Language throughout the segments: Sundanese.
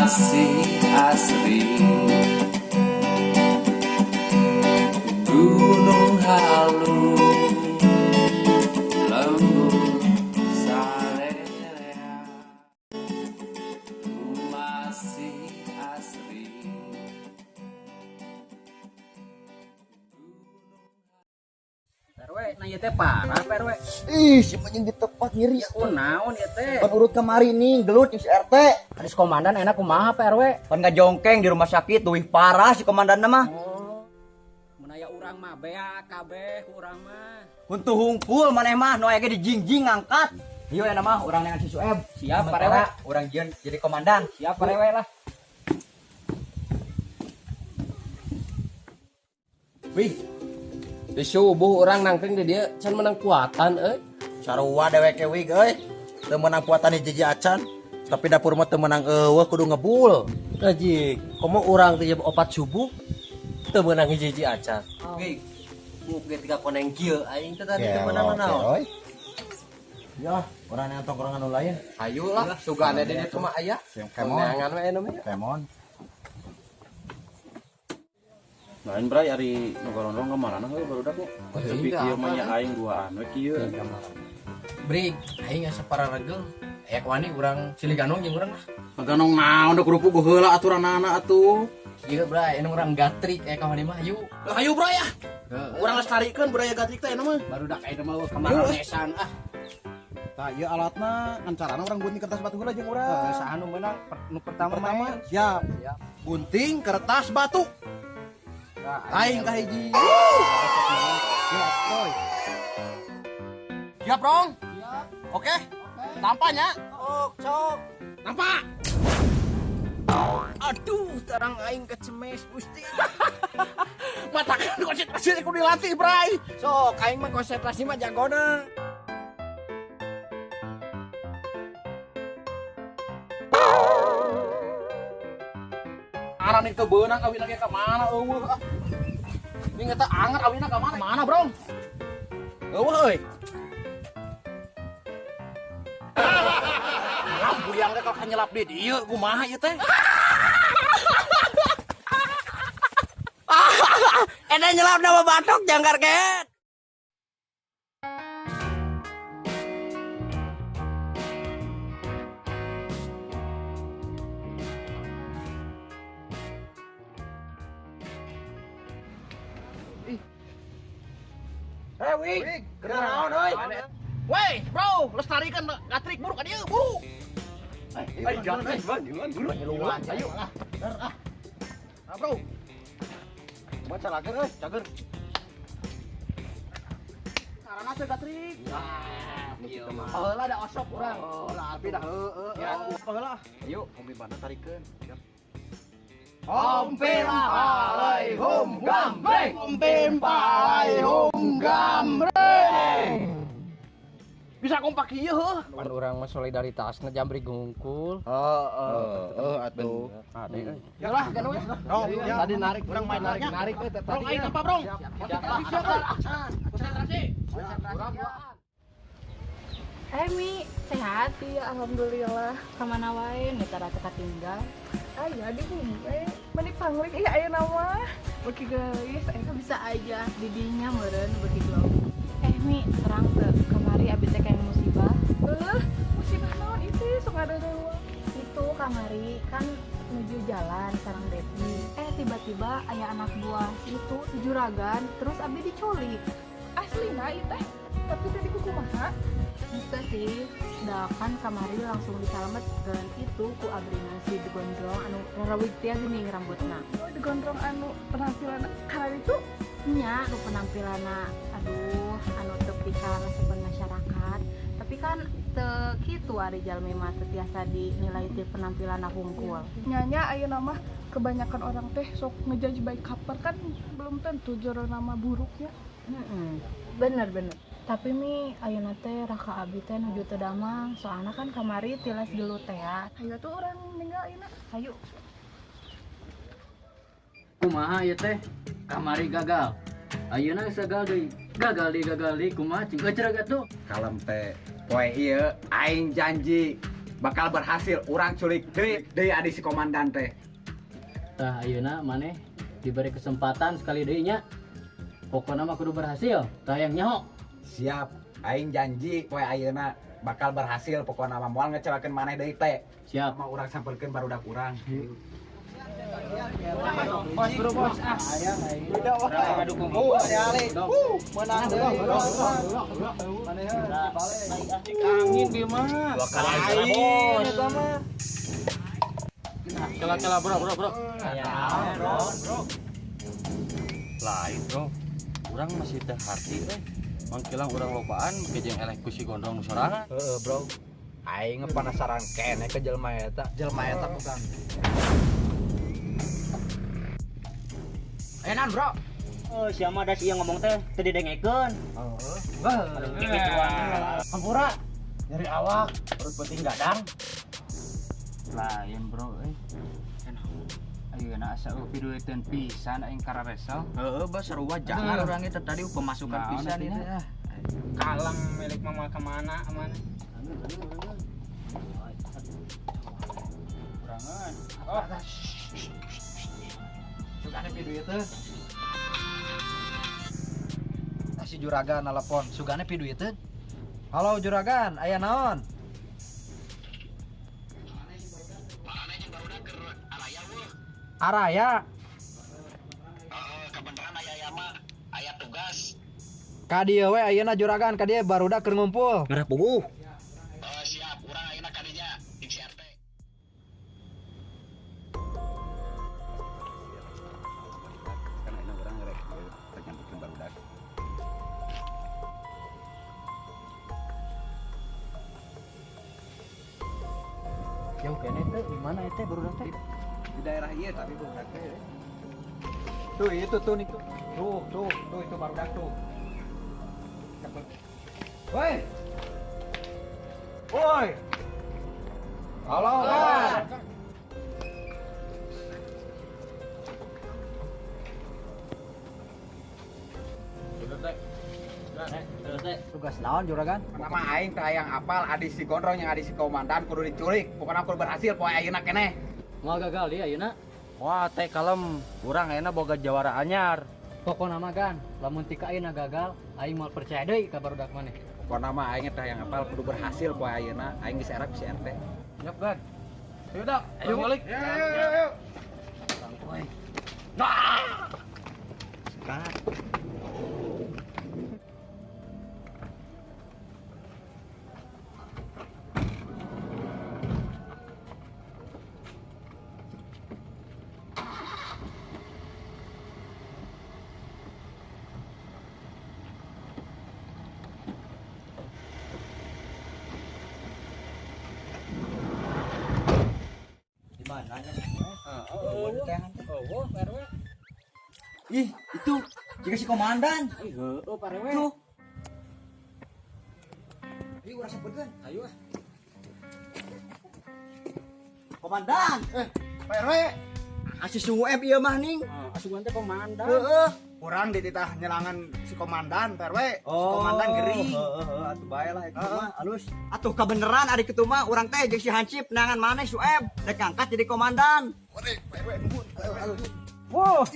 Masih asri Gunung Halu lembut salerea masih asri. RW, nah ieu teh parah Pak RW. Ih, si anjing di tempat ngiri Oh, naon ieu teh? Pan urut kamari nih, gelut jeung si RT. Hadis komandan enak kumaha Pak RW? Pan ngajongkeng di rumah sakit leuwih parah si komandan mah. Oh. Mun aya urang mah bea kabeh ku urang mah. Huntu hungkul maneh mah nu aya ge dijingjing ngangkat. Ieu aya mah urang neangan si Sueb. Siap Pak RW. Urang jieun jadi komandan. Siap Pak RW lah. Wih, Di subuh orang nangkring di dia can menang kuatan euy. Sarua deweke wig euy. Teu meunang puatan hiji acan, tapi dapur mah teu meunang eueuh kudu ngebul. Kaji, komo urang teh jam 4 subuh teu meunang hiji-hiji acan. Wih, buk ge tiga koneng kieu aing teh tadi teu meunang naon. Ya, urang yang tongkrongan nu lain. Hayu lah, sugane di ditu mah aya. Kemon. Neangan we anu mah. Kemon. Lain bray ari nu garondong ka marana heuh barudak nya. Tapi kieu mah nya aing duaan we kieu. Brig, aing asa pararegel. Aya wani urang silih ganong jeung urang lah. Ganong naon da kudu puguh heula aturanana atuh. Kieu bray, anu urang gatrik aya kawani mah hayu. Hayu bray ah. Urang lestarikeun budaya gatrik teh mah. Barudak ayeuna mah kamaranesan ah. Tah ieu alatna ngan carana urang gunting kertas batu heula jeung urang. Saha nu meunang nu pertama Pertama, main? siap. Siap. Gunting kertas batu. Aing ka hiji. Siap, Boy. Siap, Rong? Siap. Oke. Tampaknya. Ok, cok. Nampak. Aduh, terang aing kecemes Gusti. Matakan konsentrasi kudu dilatih, Bray. Sok, aing mah konsentrasi mah jagona. Aran itu beunang awina ge ka mana eueuh ah. Ini eta anger awina ka mana? Mana, Bro? Eueuh euy. Lampu yang teh kalau nyelap di dieu kumaha ieu teh? Eta nyelap nama batok jangkar ket. Hei, Wig, kena naon euy? Weh, bro, lestarikeun gatrik buru ka dieu, buru. Ayo, jangan, buru. Ayo lah. Ah. Nah, bro. Baca lagi euy, cager. Carana teh gatrik. Ieu mah. Baheula da osok urang. Oh, lah tapi dah heueuh. Ya, baheula. Ayo, kombi mana tarikeun. Siap. Hompim alaihum gambreng. Hompim alaihum gambreng. Bisa kompak ieu heuh. Pan urang mah solidaritasna jambri gungkul. Heeh, atuh. Ade euy. Ya lah, kan we. Tadi narik Urang main narik nya. narik we teh Brong tadi. aing apa, Brong? Konsentrasi. Eh Mi, sehat? Iya, alhamdulillah. Kamana wae nu tara teu katinggal? Aya di bumi we. Meni pangling ih aya nama. Beuki geulis aya. Bisa aja didinya meureun beuki glow. Eh Mi, terang teu kamari abi teh kayak musibah. Musibah naon itu sok ada dewa. Itu kamari kan nuju jalan sareng Depi. Eh tiba-tiba aya anak buah itu juragan terus abi diculik. Aslina ieu teh. Tapi tadi ku kumaha? Henteu sih, da kan kamari langsung disalametkeun itu ku abrina si digondrong anu rarawig teh geuning rambutna. Oh, digondrong anu penampilan karena itu Nya nu penampilanna aduh anu teu pikaresepeun masyarakat. Tapi kan teu kitu ari jalmi mah teu tiasa dinilai ti penampilanna hungkul. Nyanya ayeuna mah kebanyakan orang teh sok ngejudge by cover kan belum tentu jero nama buruknya. Heeh. Bener bener. Tapi Mi ayeuna teh raka abi teh nuju teu damang, soalna kan kamari tilas gelut teh ya. Hayu tuh orang ninggal ayeuna. Hayu. Kumaha ieu teh? Kamari gagal. Ayeuna geus gagal deui. Gagal deui gagal deui kumaha cing eucreug atuh. Kalem teh. Poe ieu aing janji Bakal berhasil urang culik deui deui adi si komandan teh. Tah ayeuna maneh diberi kesempatan sekali deui nya. Pokona mah kudu berhasil. Tah yang nyaho. Siap, aing janji poe ayeuna bakal berhasil, pokona mah moal ngecewakeun maneh deui teh. Siap. Mah urang sampeurkeun barudak urang. Bos, bro, bos. Ah, udah, menang deui. Angin dia mah. Dua kali bos. Kela-kela bro, bro, bro. Bro. Lain, bro. Urang masih teh harti eh. Mangkilang urang lobaan make jeung eleh ku si gondrong nu sorangan. Heeh, bro. Aing penasaran keneh ke jelema eta. Jelema eta bukan. Enan, bro. Oh, siapa ada sih yang ngomong teh teu didengekeun. Heeh. Hampura. Nyeri awak, perut penting gadang. Lain bro eh. Ayeuna asa eueuh duiteun pisan aing kararesel. Heeh, bah sarua jangan urang eta tadi pemasukan pisan itu. Kalem milik mama kemana mana? Kurangan. Oh. Sugane pi duiteun. Ah, si juragan nelpon, sugane pi duiteun. Halo juragan, aya naon? Araya. Kebenaran aya mah aya tugas. Ka dieu we ayeuna juragan, ka dieu barudak keur ngumpul. Ngarah puguh. Oh, siap, urang ayeuna ka dinya di CRT. Kan ayeuna urang rek rek nyampeurkeun barudak. Jauh keneh teh di mana teh barudak teh? Di daerah ieu tapi barudak teh. Tuh itu tuh nih tuh. Tuh, tuh, tuh itu barudak tuh. Woi. Woi. Halo, kan. Tugas naon juragan? Pertama aing teh hayang apal adi si gondrong yang adi si komandan kudu diculik. Pokona kudu berhasil poe ayeuna keneh. Moal gagal dia ayeuna. Wah, teh kalem. Urang ayeuna boga jawara anyar. Pokona mah gan, lamun tika ayeuna gagal, aing moal percaya deui ka barudak maneh. Pokona mah aing teh hayang apal kudu berhasil poe ayeuna. Aing geus era ku si RT. Siap, Gan. Ayo, dak. Ayo balik. Ayo, ayo, ayo. Sekarang. Ih, itu jika si komandan. Ih, heueuh Pak RW. Tuh. Ih, urang sampeurkeun. Ayo ah. Komandan. Pak RW, Asih sueb ieu mah ning. Asupan teh komandan. Heeh. urang dititah nyelangan si komandan Pak RW. Si komandan gering. Heeh, heeh, atuh bae lah itu mah alus. Atuh kabeneran ari kitu mah urang teh jeung si Hansip nangan maneh sueb rek ngangkat jadi komandan. Waduh, Pak RW nuhun. Pak RW nuhun. Wuh,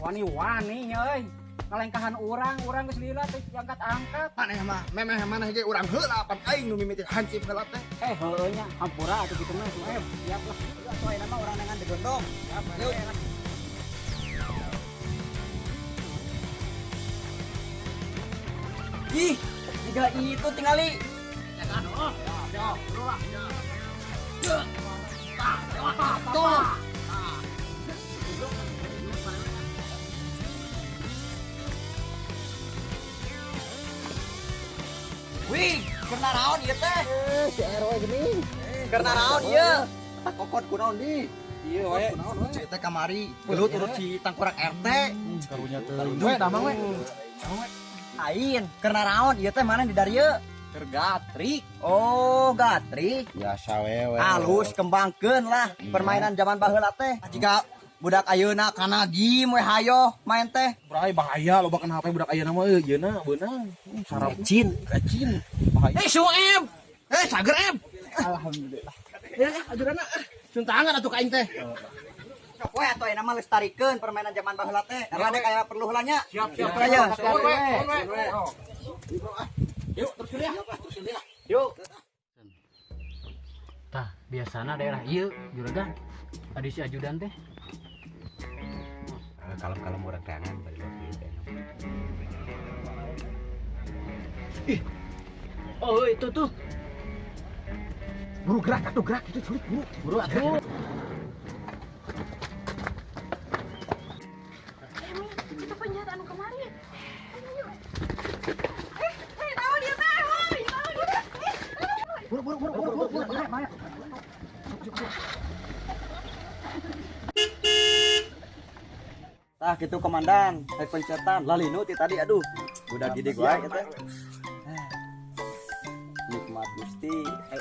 wani-wani nya euy. Ngalengkahan urang, urang geus lila teh diangkat-angkat. Maneh mah, memeh maneh ge urang heula pan aing nu mimiti Hansip heula teh. Eh, heueuh nya hampura atuh kitu mah sueb. Siap lah. Atuh ayeuna mah urang nangan digondong. Yuk. Ih, tiga itu tingali. Tuh. Wih, kena naon ieu teh? Si RW geuning. Kena naon ieu? Kokot kunaon di? Iya we. Cek teh kamari, gelut urut si tangkurak RT. Karunya teh. We damang we. Ain, kena naon ieu teh mana di darieu? Keur gatrik. Oh, gatrik. Biasa we we. Halus kembangkeun lah permainan zaman baheula teh. Jika budak ayeuna kana game we hayo main teh. Bray bahaya loba kana HP budak ayeuna mah euy yeuna beunang. Sarap Ecin. ecin. Bahaya. Eh, Sueb. Eh, sager Eb. Alhamdulillah. Ya, ajudanna. Suntangan atuh ka aing teh. Sok we atuh ayeuna mah lestarikeun permainan zaman baheula teh. Karena ada kayak perlu heula nya. Siap, siap. Siap, Siap, Yuk, terus ya. Terus ya. Yuk. Tah, biasana daerah ieu juragan. Adi si ajudan teh. Kalem-kalem urang teangan bari luar ieu teh. Ih. Oh, itu tuh. Buru gerak atuh gerak itu sulit buru. Buru atuh. Itu penjahat anu kemarin. Ayo. Tahu dia teh. Woi, tahu dia teh. Buru buru buru buru buru. Tah gitu komandan, rek pencetan lalinu ti tadi aduh. Udah gede wae eta. Nikmat Gusti.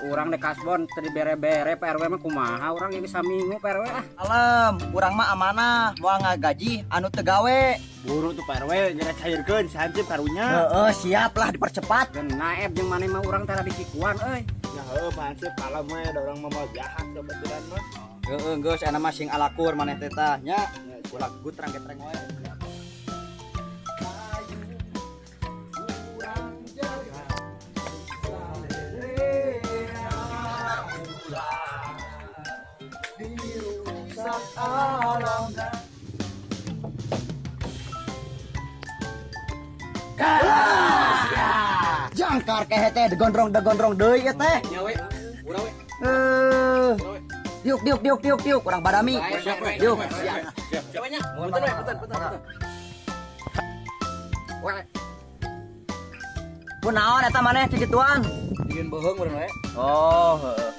Urang di kasbon teu dibere-bere Pak RW mah kumaha urang ini saminggu Pak RW ah. Alem, urang mah amanah, moal ngagaji anu teu gawe. Buru tuh Pak RW nyera cairkeun si Hansip karunya. Heeh, siap lah dipercepat. Geuna eb jeung maneh mah urang tara dikikuan euy. Ya heuh Pak Hansip kalem we da urang mah moal jahat sebaturan mah. Heeh, geus aya mah sing alakur maneh teh tah nya. Ulah gutrang getreng wae. Jangkar kehe teh degondrong deui ieu teh. Nya we, urang we. Diuk diuk diuk diuk diuk urang badami. Diuk. Siap, siap nya. Punten we, punten, punten. We. Kunaon eta maneh cicituan? Dieun bohong urang we. Oh, heeh.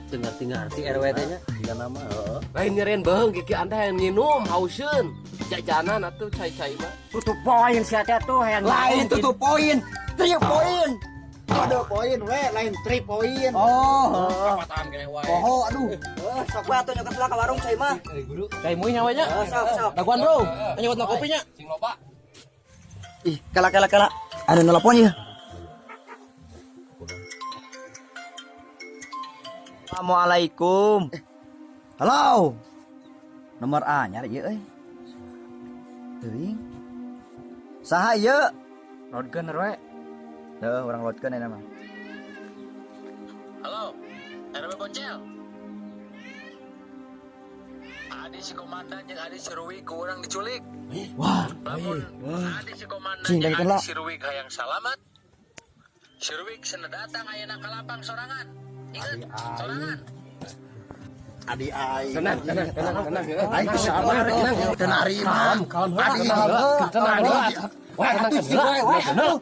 Teu ngarti-ngarti RW teh nya. Iya nama heeh. Lain nyerien bohong kiki anda yang nginum hauseun. Jajanan atuh cai-cai mah. Tutup poin sia teh tuh hayang lain tutup poin, 3 poin. Kode poin we, lain 3 poin. Oh, heeh. Patahan keneh wae. Poho aduh. Heuh, sok we atuh nyokot lah ka warung cai mah. Guru, cai muy nya we nya. Sok sok. Daguan bro, nyokot kopi nya. Sing loba. Ih, kala kala kala. Ada nelpon ya. Assalamualaikum. Halo. Nomor anyar ieu euy. Teuing. Saha ieu? Lodkeun we. Heuh, urang lodkeun ayeuna mah. Halo, RW Boncel. Adi si komandan jeung Adi si Ruwik ku urang diculik. Wah, Lamun Adi si komandan Cing, jeung dangkeun Adi lah. si Ruwik hayang salamat. Si Ruwik cenah datang ayeuna ka lapang sorangan. Ingat, sorangan. Adi aing. Tenang, tenang, tenang, tenang. Aing teu sabar, teu narima. Kalem, Adi tenang, Wah, atuh cing we, wah atuh.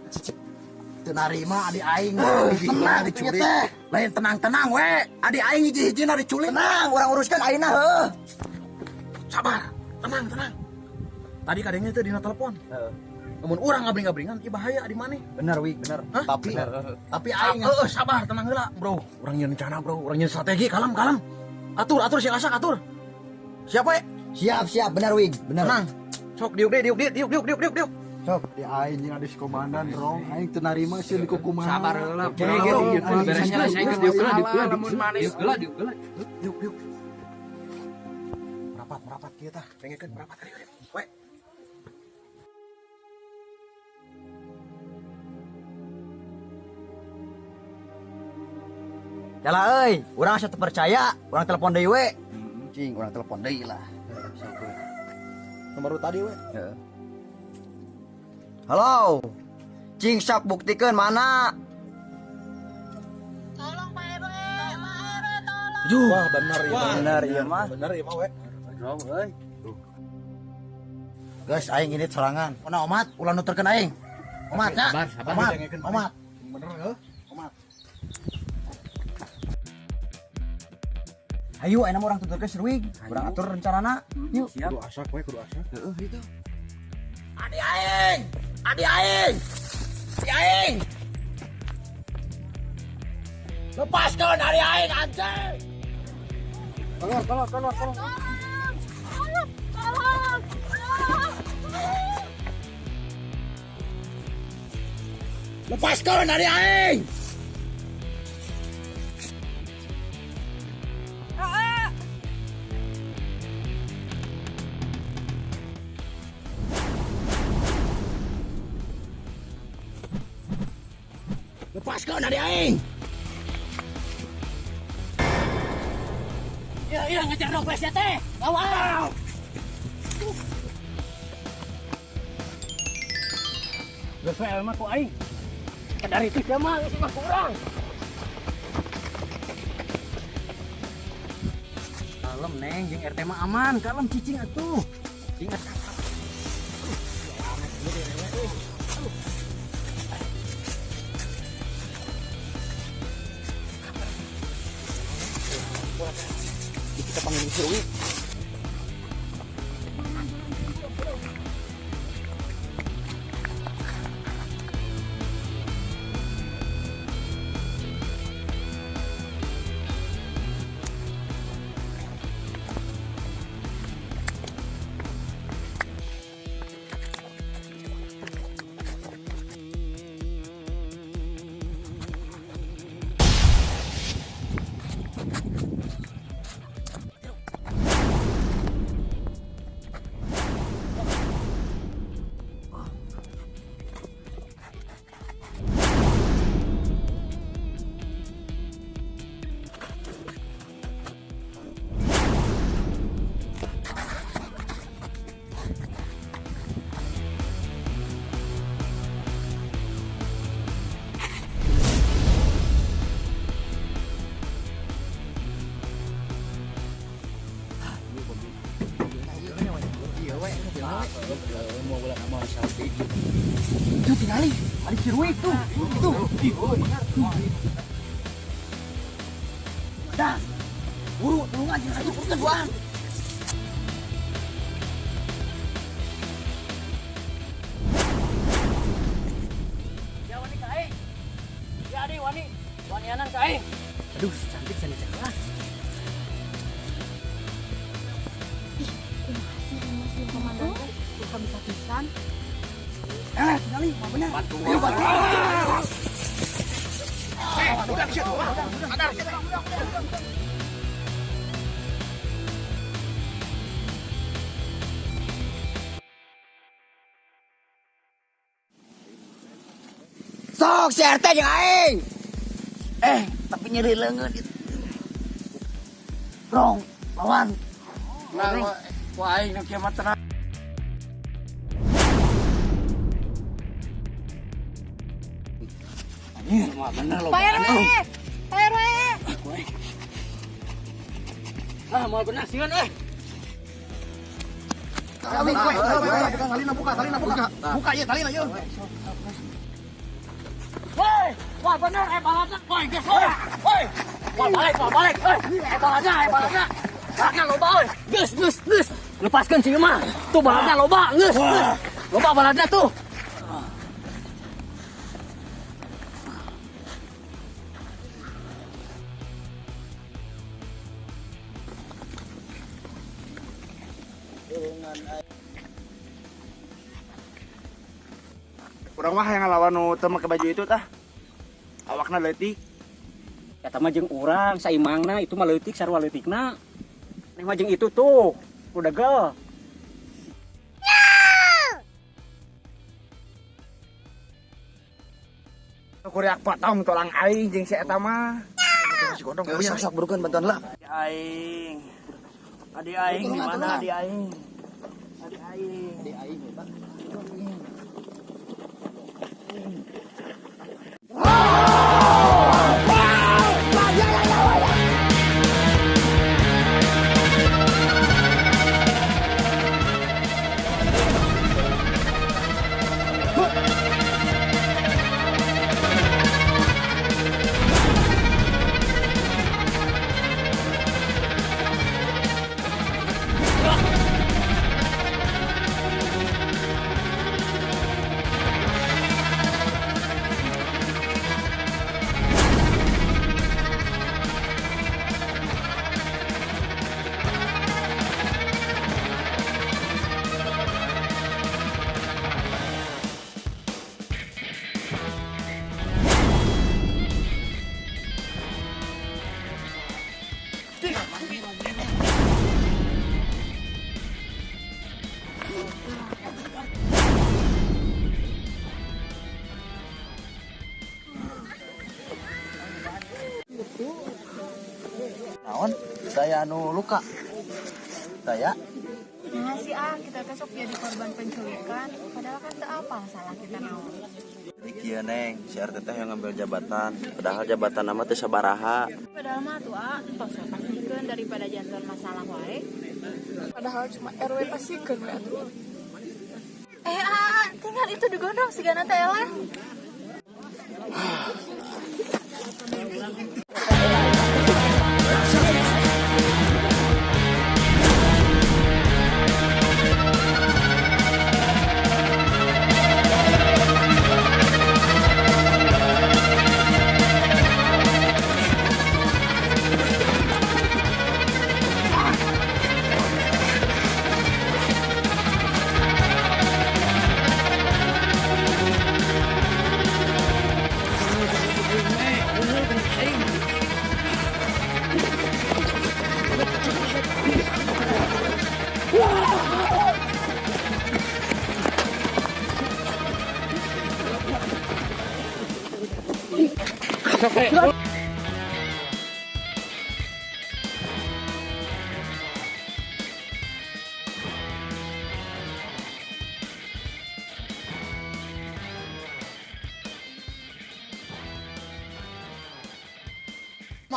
Teu narima adi aing hiji-hijina diculik. Lain tenang-tenang we. Adi aing hiji-hijina diculik. Tenang, urang uruskeun ayeuna heuh. Sabar, tenang, tenang. Tadi kadangnya teh dina telepon. Namun urang ngabring-ngabringan, ih bahaya adi maneh. Bener Wik, bener. Hah? Tapi aing heuh sabar tenang heula, Bro. Urang nyeun rencana, Bro. Urang nyeun strategi, kalem, kalem. Atur, atur sing asak atur. Siap we? Siap, siap, bener Wik, bener. Tenang. Sok diuk deui, diuk deui, diuk diuk diuk diuk diuk. Sok di aing jeung adi si komandan rong aing teu narima sieun di kukumaha. Sabar heula. Beresnya lah, saya diuk heula, diuk heula, diuk heula, diuk heula. Diuk diuk. Merapat, merapat kieu tah. Pengekeun merapat kali kali. We. Jalah euy, urang asa teu percaya, urang telepon deui we. Cing, urang telepon deui lah. Nomor tadi we. Heeh. Halo. Cing sok buktikeun mana? Tolong Pak RW, Pak RW tolong. Wah, bener ieu. Bener ieu mah. Bener ieu mah we. Rong euy. Guys, aing ini sorangan. Ona omat, ulah nuturkeun aing. Omat nya. Sabar, sabar. Omat, omat. Bener heuh. Omat. Ayo ayeuna mah urang tuturkeun si Ruwig. Urang atur rencanana. Yuk. Siap. Kudu asak we, kudu asak. Heeh itu. Adi aing. Adi aing. Adi aing. Lepaskan adi aing anjing. Keluar, keluar, keluar, keluar. Tolong, tolong, tolong. Lepaskan adi aing. Lepaskeun adi aing. Ya, iya ngejar dompet sia teh. Lawan. Geus we mah ku aing. Dari itu sia mah geus mah kurang. Kalem neng, jeung RT mah aman, kalem cicing atuh. Cicing atuh. Kita panggil si Uwi. Itu tinggali, ada si Ruik tuh. Tuh. Dah. Buru, tulungan jeung satu duaan. Ya wani ka aing. Ya adi wani. Wanianan ka aing. Aduh, cantik sana cakep. Ih, kumaha sih Mas jeung komandan teh? Bukan bisa pisan. Tinggali, mah bener. Ayo bantu. Udah, udah, udah. Sok si RT jeung aing. Tapi nyeri leungeun itu. Rong, lawan. Nah, ku aing nu kieu mah tenang. Anjir, mah bener lo. Pak RW. Pak RW. Ah, moal bener sieun euy. Talina buka, talina buka. Buka ieu talina ieu. Woi, wah bener baladna. Woi, geus woi. Woi. Wah balik, woi. Baladna, baladna. Baladna loba euy. Geus, geus, geus. Lepaskeun si mah. Tuh baladna loba, geus, geus. Loba baladna tuh. Urang mah yang ngelawan nu teu make baju itu tah. Awakna leutik. Eta mah jeung urang saimangna itu mah leutik sarua leutikna. Neng mah jeung itu tuh, udah gel. Kuriak potong tulang aing jeung si eta mah. Si gondrong sok burukeun bantuan lah. Aing. Adi aing di mana adi aing? Adi aing. Adi aing eta. Aya anu luka. Taya. Nah si ah, kita teh sok jadi korban penculikan, padahal kan teu apa salah kita naon. Jadi kieu Neng, si RT teh yang ngambil jabatan, padahal jabatan nama teh sabaraha. Padahal mah tuh ah, entos we pasihkeun daripada jantan masalah wae. Padahal cuma RW pasikeun we atuh. Eh ah, tinggal itu digondong sigana teh eleh.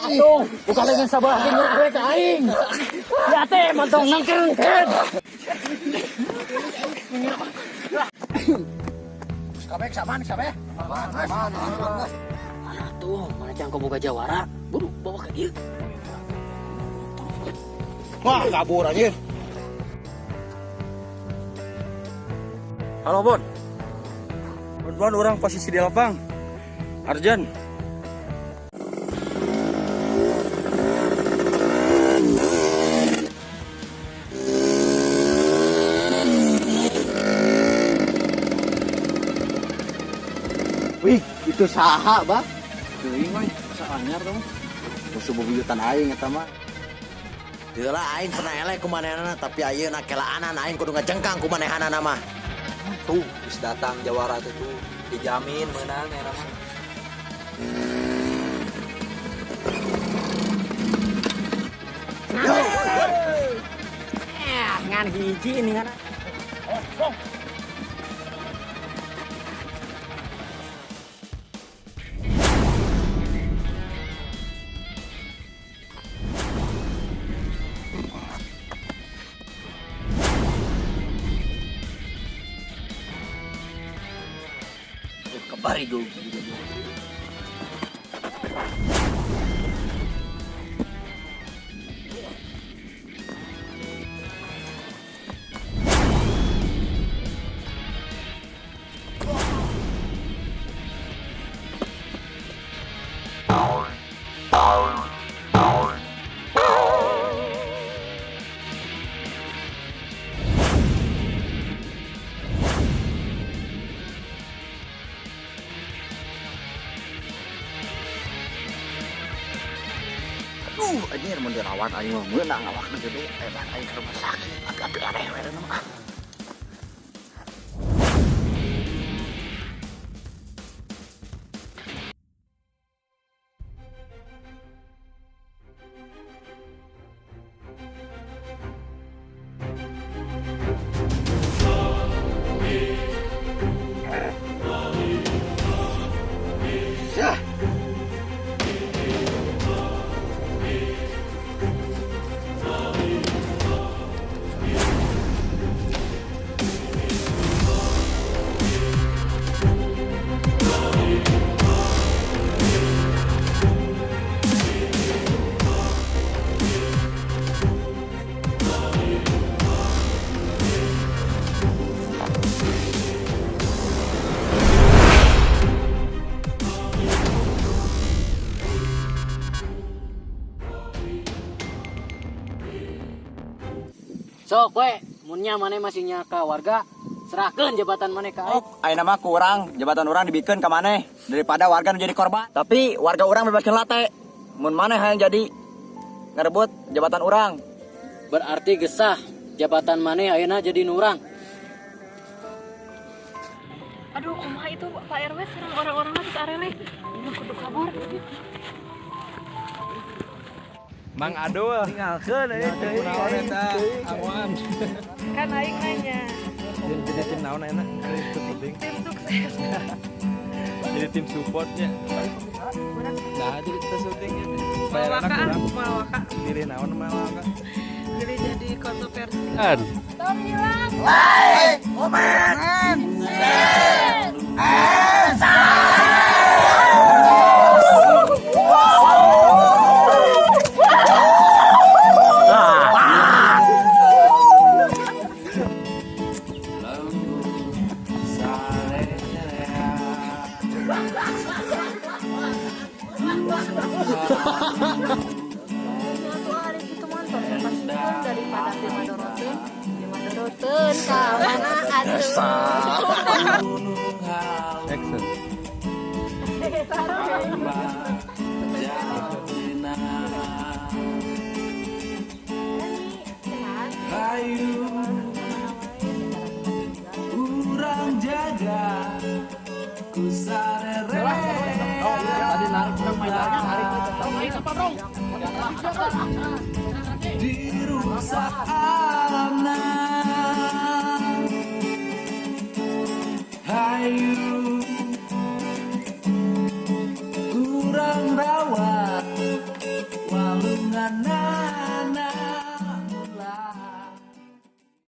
Atuh, buka lengan sabar ge nguruk we ka aing. Ya teh mantong nangkeun. Kabeh saman kabeh. Aman, aman. Atuh, mana jangko boga jawara, buru bawa ke dieu. Wah, kabur anjir. Halo Bon. Bon, orang posisi di lapang. Arjan. Wih, itu saha, Bah? Teuing we, asa anyar teh. Musuh bebuyutan aing eta mah. Teu lah aing pernah eleh ku manehna tapi ayeuna kelaanan aing kudu ngajengkang ku manehanana mah. Tuh, geus datang jawara teh tuh, dijamin menang era mah. Eh, ngan hiji ini ngan. Kebari dulu. Aduh, anjir mun dirawat aing mah meunang awakna gede. Hebat aing ke rumah sakit. Api-api aneh we mah. Sok we, munnya maneh masih nyaka warga, serahkeun jabatan maneh ka aing. Ayeuna mah kurang jabatan urang dibikeun ka maneh daripada warga nu jadi korban. Tapi warga urang bebaskeun late. Mun maneh hayang jadi ngerebut jabatan urang. Berarti gesah jabatan maneh ayeuna jadi nu urang. Aduh, kumaha itu Pak RW serang orang-orang terus areleh. Ini kudu kabur. Mang Adul. Tinggalkeun euy teuing aing. Awan. Kan aing nanya. Jadi tim naon enak? Tim sukses. Jadi tim supportnya. Nah, jadi kita syutingnya. Mawaka, mawaka. Pilih naon mawaka. Pilih jadi kontroversi. Kan. Tong hilang. Like, comment, share, and Daripada pimadoroteun ka mana atuh. Action. Hayu urang jaga ku sarere. Tadi narik urang main tarik tarik. Dirusak alamna. Hayu